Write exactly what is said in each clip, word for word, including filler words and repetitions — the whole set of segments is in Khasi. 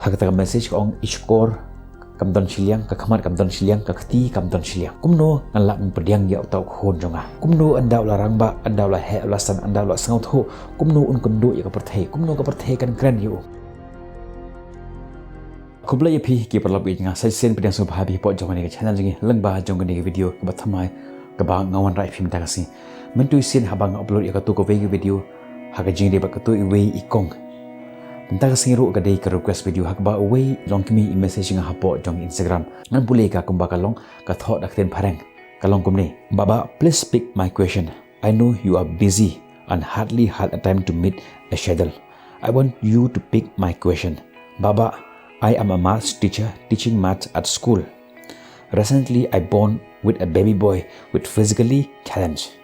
Ha kata ka message ka ong, i shkor kam don shiliang, ka khmat kam don shiliang, ka kti kam don shiliang. Kumno ngan lah ban pdiang ïa uta u khun jong nga? Kumno ynda u la rangbah, ynda u la heh u la san, ynda u la sngewthuh, kumno un kynduh ïa ka pyrthei? Kumno ka pyrthei kan kren ïa u? Khublei ïa phi ki paralok, ïa nga sa shisien pdiang sngewbha ïa phi hapoh jong kane ka channel jong ngi, lyngba jong kane ka video kaba thymmai kaba nga wanrah ïa phi mynta ka sngi. Mynta shisien haba nga upload ïa katu kawei ka video ha ka jingïadei bad katu iwei i kong, mynta ka sngi ruh ka dei ka request video ha kaba uwei i longkmie i message ïa nga hapoh jong Instagram. Ngan pule ïa ka kumba ka long, ka thoh da ka ktien phareng. Ka long kumne: Baba, please pick my question. I know you are busy and hardly had a time to meet a schedule. I want you to pick my question. Baba, I am a maths teacher teaching maths at school. Recently, I born with a baby boy with physically challenge.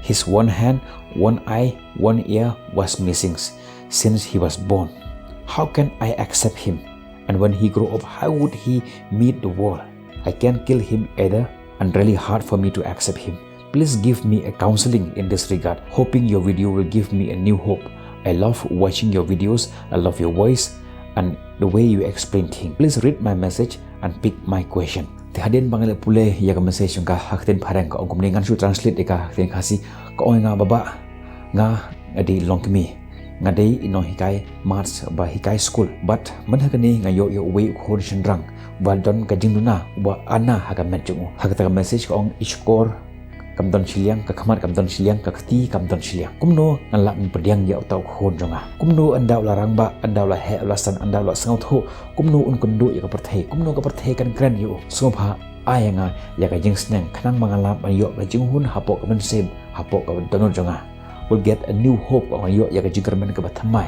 His one hand, one eye, one ear was missing since he was born. How can I accept him? And when he grow up, how would he meet the world? I can't kill him either, and really hard for me to accept him. Please give me a counseling in this regard. Hoping your video will give me a new hope. I love watching your videos. I love your voice and the way you explain things. Please read my message and pick my question. Te hadien ba nga la pule ïa ka message jong ka ha ka ktien phareng, ka ong kumne, ngan shu translate ïa ka ha ka ktien Khasi. Ka ong ïa nga: Baba, nga nga dei i longkmie, nga dei i nonghikai maths ba hikai skul. Bad mynta kane nga ïoh ïa uwei u khun shynrang ba don ka jingduna, ba ana ha ka met jong u. Ha kata ka message ka ong, i shkor kam don shiliang, ka khmat kam don shiliang, ka kti kam don shiliang. Kumno ngan lah ban pdiang ïa uta u khun jong nga? Kumno ynda u la rangbah, ynda u la heh u la san, ynda u la sngewthuh, kumno un kynduh ïa ka pyrthei? Kumno ka pyrthei kan kren ïa u? Sngewbha ai ïa nga ïa ka jingsneng khnang ba ngan lah ban ïoh ka jinghun hapoh ka mynsiem, hapoh ka dohnud jong nga. Will get a new hope, ngan ïoh ïa ka jingkyrmen kaba thymmai.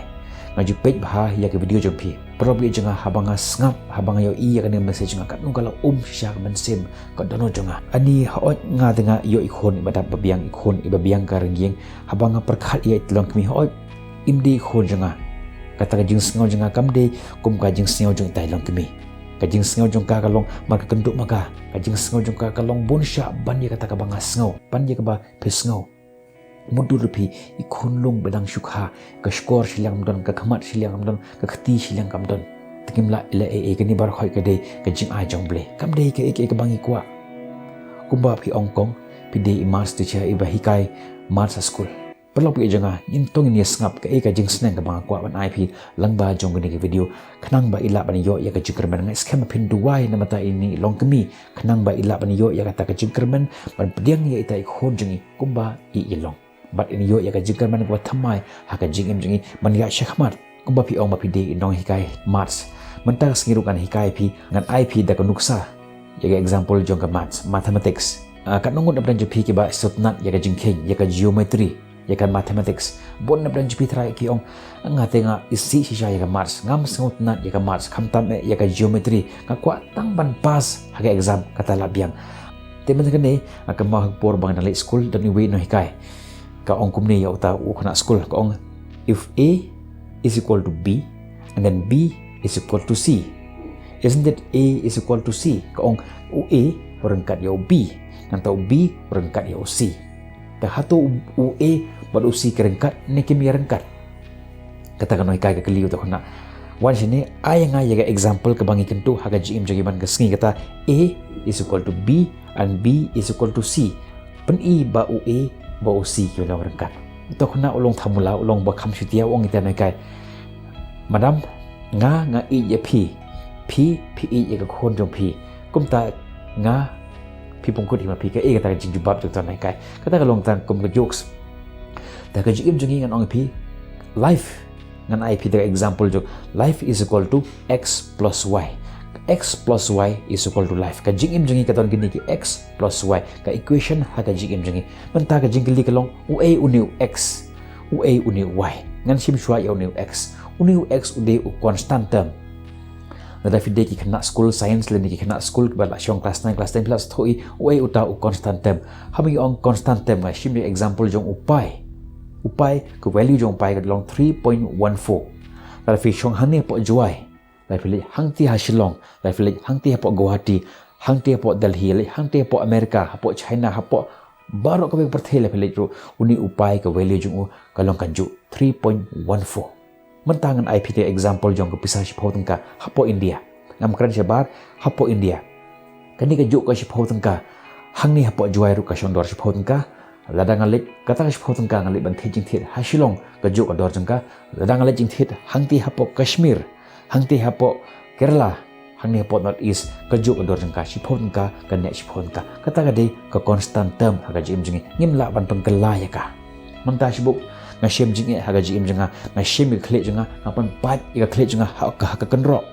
Nga ju peit bha ïa ka video jong phi. Paralok jong nga, haba nga sngap, haba nga ïohi ïa kane ka message jong nga, katno ka la um shisha ka mynsiem, ka dohnud jong nga. Ani hooid nga te nga ïoh i khun iba dap ba biang, i khun iba biang ka ryngïeng. Haba nga pyrkhat ïa ita i longkmie, hooid im dei i khun jong nga. Kata ka jingsngew jong nga kam dei kum ka jingsngew jong ita i longkmie. Ka jingsngew jong ka ka long mar ka kynduh ma ka. Ka jingsngew jong ka ka long bun shah ban ïa kata kaba nga sngew, ban ïa kaba phi sngew. Mutdur phi, i khunlung ba dang shu kha, ka shkor shiliang kam don, ka khmat shiliang kam don, ka kti shiliang kam don. Te kim lah ïa leh ei ei. Kane baroh ka dei ka jingai jong U Blei. Kam dei kaei kaei kaba ngi kwah. Kumba phi ong kong, phi dei i maths teacher iba hikai maths ha skul. Paralok jong nga, ngin tong ngin ïa sngap kaei ka jingsneng kaba nga kwah ban ai phi lyngba jong kane ka video, khnang ba i lah ban ïoh ïa ka jingkyrmen. Nga skhem ba phin duwai na bynta ine i longkmie khnang ba i lah ban ïoh ïa kata ka jingkyrmen ban pdiang ïa ita i khun jong i kumba i i long. Bad in ïoh ïa ka jingkyrmen kaba thymmai ha ka jingim jong i ban ïaid shakhmat. Kumba phi ong ba phi dei i nonghikai maths, mynta ka sngi ruh ngan hikai phi, ngan ai phi da ka nuksa ïa ka example jong ka maths, mathematics. Ah, katno ngut na pdeng jong phi kiba sngewtynnat ïa ka jingkheiñ, ïa ka geometry, ïa ka mathematics? Bun na pdeng jong phi trai ki ong, nga te nga isih shisha ïa ka maths, ngam sngewtynnat ïa ka maths, khamtam eh ïa ka geometry, nga kwah tang ban pass ha ka exam, kata la biang. Te mynta kane, ah, ka mut ha ka por ba nga dang leit skul, don iwei i nonghikai. Ka ong kumne ïa uta u khynnah skul, ka ong, if A is equal to B and then B is equal to C, isn't it A is equal to C? Ka ong, u A u ryngkat ïa u B, nangta u B u ryngkat ïa u C. Te hato u, u A bad u C ki ryngkat ne kim ïa ryngkat? Kata ka nonghikai ka kylli uta u khynnah. Wan shane, ai ïa nga ïa ka example kaba ngi kyntu ha ka jingim jong ngi man ka sngi, kata A is equal to B and B is equal to C. Pyni ba u A bad u C ki long ryngkat. Uta u khynnah u long thamula, u long ba kham shutia, u ong ïa ita i nonghikai, madam, nga nga ïeit ïa phi, phi phi ïeit ïa ka khun jong phi. Kumta nga, phi pynkut hi ma phi. Kaei kata ka jingjubab jong uta u nonghikai? Kata ka long tang kum ka jokes. Te ha ka jingim jong ngi ngan ong ïa phi, life, ngan ai phi da ka example jong life is equal to X plus Y. X plus Y is equal to life. Ka jingim jong ngi ka don kine ki X plus Y, ka equation ha ka jingim jong ngi. Mynta ka jingkylli ka long, uei une u X, uei une u Y? Ngan shim shuwa ïa une u X. Une u X u dei u constant term. Lada phi dei ki khynnah skul science lane ki khynnah skul kiba la shong class nine, class ten, phi la sngewthuh hi uei uta u constant term. Haba ngi ong constant term, nga shim ïa ka example jong u pi. U pi, ka value jong u pi ka long three point one four. Lada phi shong hangne hapoh Jowai, lada phi leit hangtei ha Shillong, lada phi leit hangtei hapoh Guwahati, hangtei hapoh Delhi, leit hangtei hapoh America, hapoh China, hapoh baroh kawei ka pyrthei lada phi leit ruh, une u pi ka value jong u ka long kan juh, three point one four. Mynta ngan ai phi te example jong ka pisa shiphew tyngka hapoh India. Ngam kren shabar, hapoh India. Kane kajuh ka shiphew tyngka, hangne hapoh Jowai ruh ka shong dor shiphew tyngka. Lada nga leit, kata ka shiphew tyngka nga leit ban thied jingthied ha Shillong, kajuh ka dor jong ka. Lada nga leit jingthied hangtei hapoh Kashmir, hangtei hapoh Kerala, hangne hapoh North East, kajuh ka dor jong ka, shiphew tyngka, ka neh shiphew tyngka. Kata ka dei ka constant term ha ka jingim jong ngi, ngim lah ban pynkylla ïa ka. Mynta shibuk nga shem jingeh ha ka jingim jong nga, nga shem ïa ka khlieh jong nga, nga pynpait ïa ka khlieh jong nga ha ka, ha ka kynroh.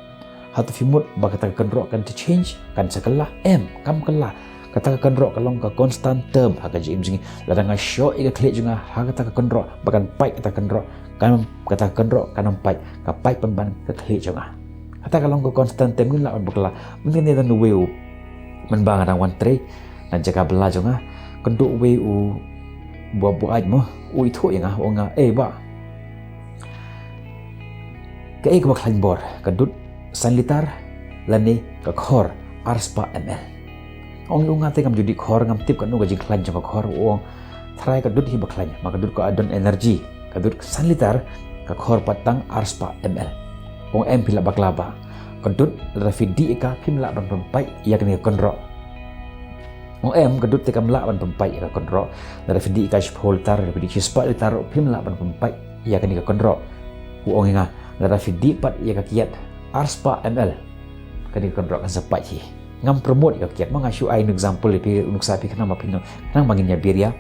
Hato phi mut ba kata ka kynroh kan sa change, kan sa kylla? Em, kam kylla. Kata ka kynroh ka long ka constant term ha ka jingim jong ngi. Lada nga shoh ïa ka khlieh jong nga ha kata ka kynroh, ba kan pait kata ka kynroh, kan, kata ka kynroh kan ym pait, ka pait pynban ka khlieh jong nga. Kata ka long ka constant term, ngim lah ban pynkylla. Mynta ne don uwei u, mynba nga dang wan trei na jaka bylla jong nga, kynduh uwei u, ba buaid mo, u ithuh ïa nga, u ong ïa nga, "Eh bah, kaei kaba khlaiñ bor, ka dud san litar lane ka khor ar spah M L?" Ong ïa u nga te ngam ju dih khor, ngam tip katno ka jingkhlaiñ jong ka khor. U ong, "Tharai ka dud hi ba khlaiñ, ma ka dud ka don energy, ka dud san litar, ka khor pat tang ar spah M L." Ong, "Em, phi lah bakla bah, ka dud lada phi dih ïa ka phim lah ban pynpait ïa kane ka kynroh." Ong, "Em, ka dud te kam lah ban pynpait ïa ka kynroh. Lada phi dih ïa ka shiphew litar, lada phi dih shispah litar ruh phim lah ban pynpait ïa kane ka kynroh." U ong ïa nga, "Lada phi dih pat ïa ka kiad ar spah M L, kane ka kynroh kan sa pait hi." Ngam promote ïa ka kiad, ma nga shu ai example ïa phi, u nuksa phi khnang ba phin, khnang ba ngin ïa biria.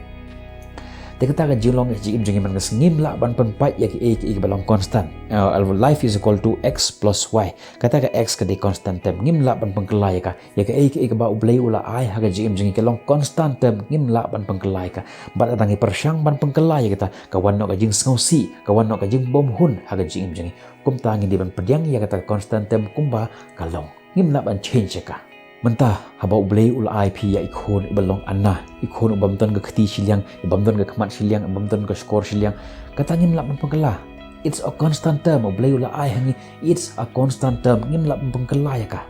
Te kata ka jinglong ka jingim jong ngi man ka sngi, ngim lah ban pynpait ïa kiei kiei kiba long constant. Uh, life is equal to X plus Y. Kata ka X ka dei constant term, ngim lah ban pynkylla ïa ka. Ïa kaei kaei kaba U Blei u la ai ha ka jingim jong ngi ka long constant term, ngim lah ban pynkylla ïa ka. Bad lada ngi pyrshang ban pynkylla ïa kata, ka wan noh ka jingsngewsih, ka wan noh ka jingbymhun ha ka jingim jong ngi. Kumta ngin dei ban pdiang ïa kata ka constant term kumba ka long. Ngim lah ban change ïa ka. Mynta haba U Blei u la ai phi ïa i khun iba long Anna, i khun u bym don ka kti shiliang, i bym don ka khmat shiliang, i bym don ka shkor shiliang, kata ngim lah ban pynkylla. It's a constant term, U Blei u la ai ha ngi, it's a constant term, ngim lah ban pynkylla ïa ka.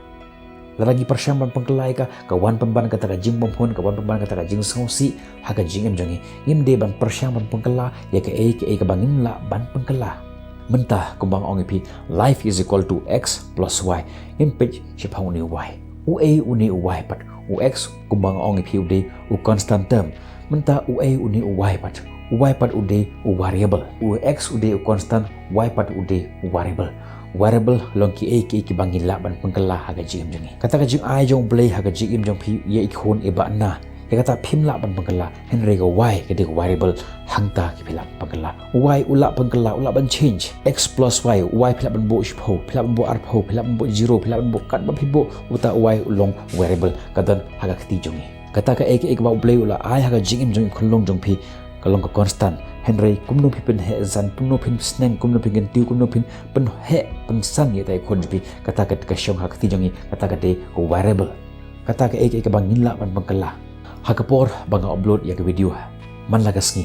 Lada ngi pyrshang ban pynkylla ïa ka, ka wan pynban kata ka jingbymhun, ka wan pynban kata ka jingsngewsih ha ka jingim jong ngi. Ngim dei ban pyrshang ban pynkylla ïa kaei kaei kaba ngim lah ban pynkylla. Mynta kumba nga ong ïa phi, life is equal to X plus Y. Ngin peit shaphang une u Y. Uei une u Y pat? U X kumba nga ong ïa phi u dei u constant term. Mynta uei une u Y pat? U Y pat u dei u variable. U X u dei u constant, Y pat u dei u variable. Variable long kiei kiei kiba ngi lah ban pynkylla ha ka jingim jong ngi. Kata ka jingai jong U Blei ha ka jingim jong phi ïa i khun iba Anna, ïa kata phim lah ban pynkylla. Hynrei ka Y ka dei ka variable, hangta ki phi lah ban pynkylla. U Y u lah pynkylla, u lah ban change. X plus Y, u Y phi lah ban buh shiphew, phi lah ban buh arphew, phi lah ban buh zero, phi lah ban buh katba phi buh, uta u Y u long variable, ka don ha ka kti jong ngi. Kata kaei kaei kaba U Blei u la ai ha ka jingim jong i khunlung jong phi ka long ka constant. Hynrei kumno phi pynheh san, kumno phin sneng, kumno phin kyntiew, kumno phin pynheh pynsan ïa ita i khun jong phi, kata ka, ka shong ha ka kti jong ngi, kata ka dei ka variable. Kata kaei kaei kaba ngin lah ban pynkylla. Ha ka por ba nga upload ïa ka video, man la ka sngi,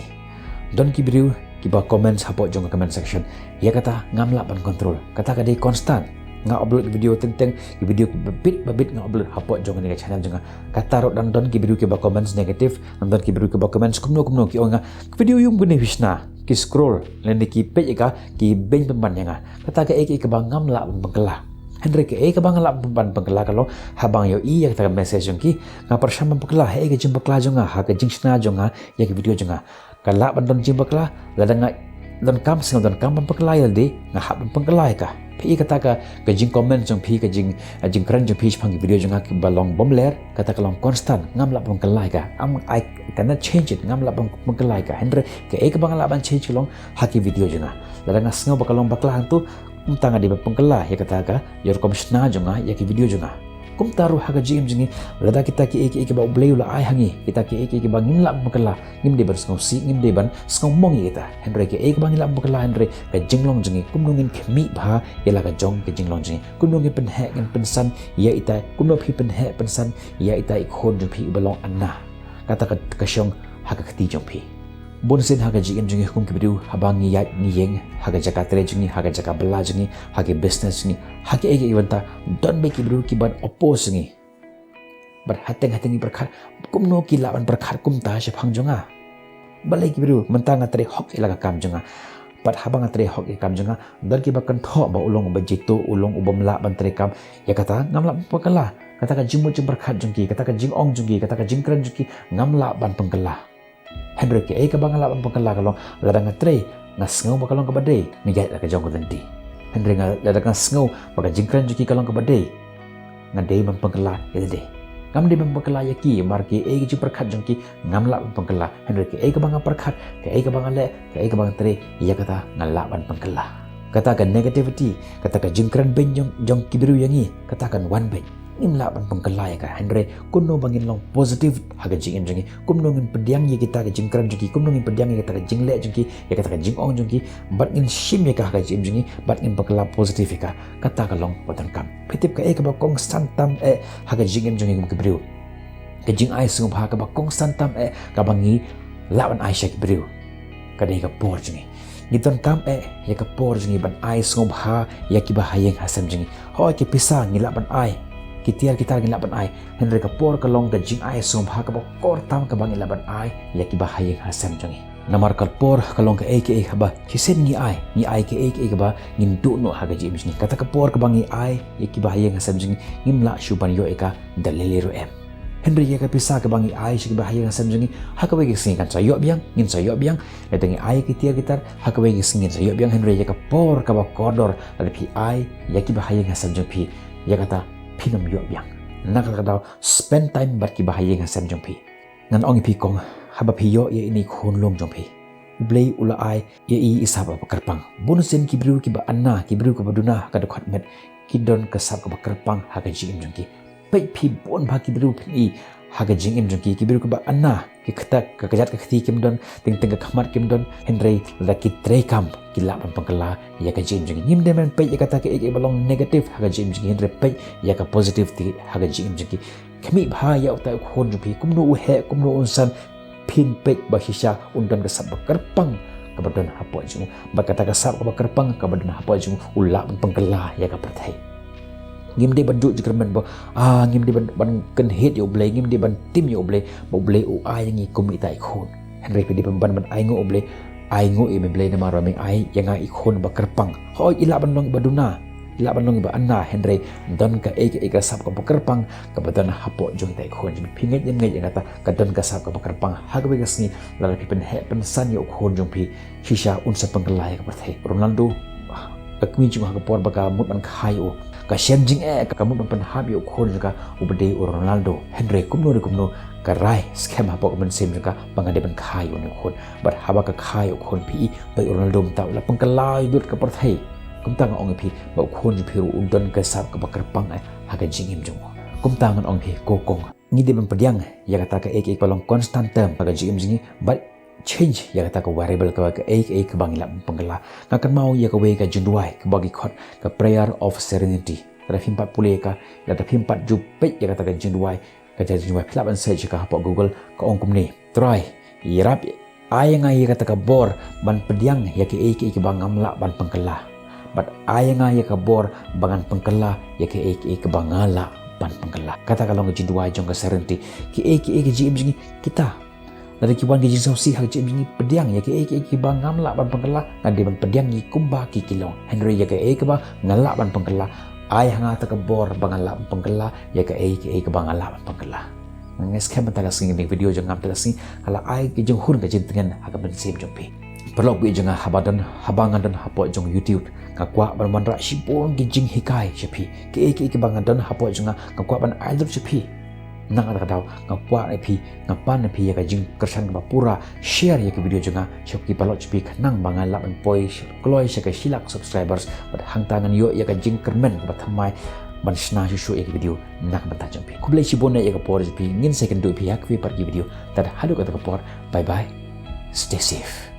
don ki briew kiba comment hapoh jong ka comment section. Ïa kata ngam lah ban control. Kata ka dei constant. Nga upload ki video teng teng, ki video kiba bit ba bit nga upload hapoh jong kane ka channel jong nga. Kata ruh dang don ki briew kiba comments negative, dang don ki briew kiba comments kumno kumno, ki ong ïa nga, "Ki video ym kane phi shna." Ki scroll lane ki peit ïa ka, ki beiñ pynban ïa nga. Kata kaei kaei kaba ngam lah ban pynkylla. Hynrei kaei kaba nga lah ban pynkylla ka long, haba nga ïohi ïa kata ka message jong ki, nga pyrshang ban pynkylla. Haei ka jingbakla jong nga ha ka jingshna jong nga ïa ki video jong nga? Ka lah ban don jingbakla, lada nga donkam, sngew donkam ban pynkylla ïa lade, nga hap ban pynkylla ïa ka. Phi i kata ka, ka jingcomment jong phi, ka jing, jingkren jong phi shaphang ki video jong nga kiba long bymler, kata ka long constant, ngam lah ban pynkylla ïa ka. Am, I cannot change it, ngam lah ban pynkylla ïa ka. Hynrei kaei kaba nga lah ban change ka long ha ki video jong nga. Lada nga sngew ba ka long bakla hangto, kumta nga dei ban pynkylla ïa kata ka, ïa rukom shna jong nga ïa ki video jong nga. Kumta ruh ha ka jingim jong ngi, lada kita kiei kiei kiba U Blei u la ai ha ngi, kita kiei kiei kiba ngim lah ban pynkylla, ngim dei ban sngewsih, ngim dei ban sngewmong ïa kita. Hynrei kaei kaba ngin lah ban pynkylla hynrei ka jinglong jong ngi, kumno ngin khmih bha ïa la ka jong ka jinglong jong ngi, kumno ngin pynheh ngin pynsan ïa ita, kumno phi pynheh pynsan ïa ita i khun jong phi iba long Anna. Kata ka, ka shong ha ka kti jong phi. Bun sien ha ka jingim jong ngi kum ki briew, haba ngi ïaid ngi ïeng ha ka jaka trei jong ngi, ha ka jaka bylla jong ngi, ha ki business jong ngi, ha kiei kiei bynta, don beit ki briew kiban oppose ngi. Bad hateng hateng ngi pyrkhat, kumno ki lah ban pyrkhat kumta shaphang jong nga? Balei ki briew, mynta nga trei hok ïa la ka kam jong nga. Bad haba nga trei hok ïa ka kam jong nga, don kiba kynthoh ba u long uba jituh, u long u bym lah ban trei kam. Ïa kata ngam lah ban pynkylla. Kata ka jingmut jingpyrkhat jong ki, kata ka jingong jong ki, kata ka jingkren jong ki, ngam lah ban pynkylla. Hynrei kaei kaba nga lah ban pynkylla ka long, lada nga trei, nga sngew ba ka long kaba dei, nga ïaid la ka jong ka lynti. Hynrei nga, lada nga sngew ba ka jingkren jong ki ka long kaba dei, nga dei ban pynkylla ïa lade. Ngam dei ban pynkylla ïa ki, namar kaei ka jingpyrkhat jong ki ngam lah ban pynkylla. Hynrei kaei kaba nga pyrkhat, kaei kaba nga leh, kaei kaba nga trei, ïa kata nga lah ban pynkylla. Kata ka negativity, kata ka jingkren beiñ jong, jong ki briew ïa ngi, kata kan wan beit. Ngim lah ban pynkylla ïa ka. Hynrei kumno ba ngin long positive ha ka jingim jong ngi, kumno ngin pdiang ïa kita ka jingkren jong ki, kumno ngin pdiang ïa kita ka jingleh jong ki, ïa kata ka jingong jong ki, bad ngin shim ïa ka ha ka jingim jong ngi, bad ngin pynkylla positive ïa ka. Kata ka long ba donkam. Phi tip kaei kaba kongsan tam eh ha ka jingim jong ngi kum ki briew? Ka jingai sngewbha kaba kongsan tam eh kaba ngi lah ban ai sha ki briew, ka dei ka por jong ngi. Ngi donkam eh ïa ka por jong ngi ban ai sngewbha ïa kiba ha ïing ha sem jong ngi. Hooid, ki pisa ngi lah ban ai, ki tiar ki tar ngi lah ban ai, hynrei ka por ka long ka jingai sngewbha kaba kor tam kaba ngi lah ban ai ïa kiba ha ïing ha sem jong ngi. Namar ka por ka long kaei kaei haba shisien ngi ai, ngi ai kaei kaei kaba ngin duh noh ha ka jingim jong ngi. Kata ka por kaba ngi ai ïa kiba ha ïing ha sem jong ngi, ngim lah shuh ban ïoh ïa ka da lei lei ruh em. Hynrei ïa ka pisa kaba ngi ai sha kiba ha ïing ha sem jong ngi, ha kawei ka sngi kan sa ïoh biang, ngin sa ïoh biang. Lada ngi ai ïa ki tiar ki tar, ha kawei ka sngi ngin sa ïoh biang. Hynrei ïa ka por kaba kordor, lada phi ai ïa kiba ha ïing ha sem jong phi, ïa kata phin ym ïoh biang. Na kata ka daw, spend time bad kiba ha ïing ha sem jong phi. Ngan ong ïa phi kong, haba phi ïoh ïa ine i khun lung jong phi, U Blei u la ai ïa i i sap ba kyrpang. Bun sien ki briew kiba anna, ki briew kiba duna ha ka dkhot met, ki don ka sap kaba kyrpang ha ka jingim jong ki. Peit phi, bun bha ki briew phin i ha ka jingim jong ki, ki briew kiba anna, ki kata ka kjat ka kti kim don, teng teng ka khmat kim don, hynrei lada ki trei kam, ki lah ban pynkylla ïa ka jingim jong ki. Ngim dei ban peit ïa kata kaei kaei ba long negative ha ka jingim jong ki, hynrei peit ïa ka positive te ha ka jingim jong ki. Khmih bha ïa utai u khun jong phi, kumno u heh, kumno un san, phin peit ba shisha un don ka sap ba kyrpang kaba don hapoh jong u. Bad kata ka sap kaba kyrpang kaba don hapoh jong u, u lah ban pynkylla ïa ka pyrthei. Ngim dei ban duh jingkyrmen ba, ah, ngim dei ban, ban kynhit ïa U Blei, ngim dei ban tim ïa U Blei, ba U Blei u ai ïa ngi kum itai i khun. Hynrei phi dei ban, ban, ban ainguh U Blei, ainguh ïa me Blei namar ba me ai ïa nga i khun ba kyrpang. Hooid, i lah ban long iba duna, i lah ban long iba anna, hynrei don kaei kaei ka sap kaba kyrpang kaba don hapoh jong itai i khun jong me. Phi ngeit ne ym ngeit ïa kata, ka don ka sap kaba kyrpang. Ha kawei ka sngi lada phi pynheh pynsan ïa u khun jong phi, shisha un sa pynkylla ïa ka pyrthei. Ronaldo, ah, ka kmie jong u ha ka por ba ka mut ban kha ïa u, ka shem jingeh, ka mut ban pynhap ïa u khun jong ka uba dei u Ronaldo. Hynrei kumno ne kumno, ka rai skhem hapoh ka mynsiem jong ka ba nga dei ban kha ïa une u khun. Bad haba ka kha ïa u khun, phi i, peit u Ronaldo mynta u la pynkylla ïa lut ka pyrthei. Kumta nga ong ïa phi ba u khun jong phi ruh u don ka sap kaba kyrpang eh ha ka jingim jong u. Kumta ngan ong ïa phi ko kong, ngi dei ban pdiang ïa kata kaei kaei kaba long constant term ha ka jingim jong ngi, bad change ïa kata ka variable kaba kaei kaei kaba ngi lah ban pynkylla. Nga kynmaw ïa kawei ka jingduwai kaba ki khot ka prayer of serenity. Lada phim pat pule ïa ka, lada phim pat ju peit ïa kata ka jingduwai, ka jingduwai phi lah ban search ïa ka hapoh Google, ka ong kumne: Trai, ïarap ai ïa nga ïa kata ka bor ban pdiang ïa kaei kaei kaba ngam lah ban pynkylla. Bad ai ïa nga ïa ka bor ba ngan pynkylla ïa kaei kaei kaba nga lah ban pynkylla. Kata ka long ka jingduwai jong ka serenity. Kaei kaei ka jingim jong ngi, kita, lada ki wan ki jingsngewsih ha ka jingim jong ngi, pdiang ïa kaei kaei kaba ngam lah ban pynkylla, nga dei ban pdiang ïa ki kumba ki ki long. Hynrei ïa kaei kaba nga lah ban pynkylla, ai ha nga kata ka bor ba ngan lah ban pynkylla ïa kaei kaei kaba nga lah ban pynkylla. Nga ngeit skhem mynta ka sngi, kane ka video jong nga mynta ka sngi ka la ai ka jinghun ka jingtngen ha ka mynsiem jong phi. Paralok baieit jong nga, haba don, haba nga don hapoh jong YouTube, nga kwah ban wanrah shibun ki jinghikai sha phi. Kaei kaei kaba nga don hapoh jong nga, nga kwah ban ai lut sha phi. Na kata ka daw nga kwah ïa phi, nga pan ïa phi ïa ka jingkyrshan kaba pura, share ïa ka video jong nga sha ki paralok jong phi khnang ba nga lah ban poi kloi sha ka shi lak subscribers, bad hangta ngan ïoh ïa ka jingkyrmen kaba thymmai ban shna shuh shuh ïa ka video na ka bynta jong phi. Khublei shibun ïa ka por jong phi, ngin sa ïakynduh ïa phi ha kawei pat ka video. Tad haduh kata ka por, bye bye, stay safe.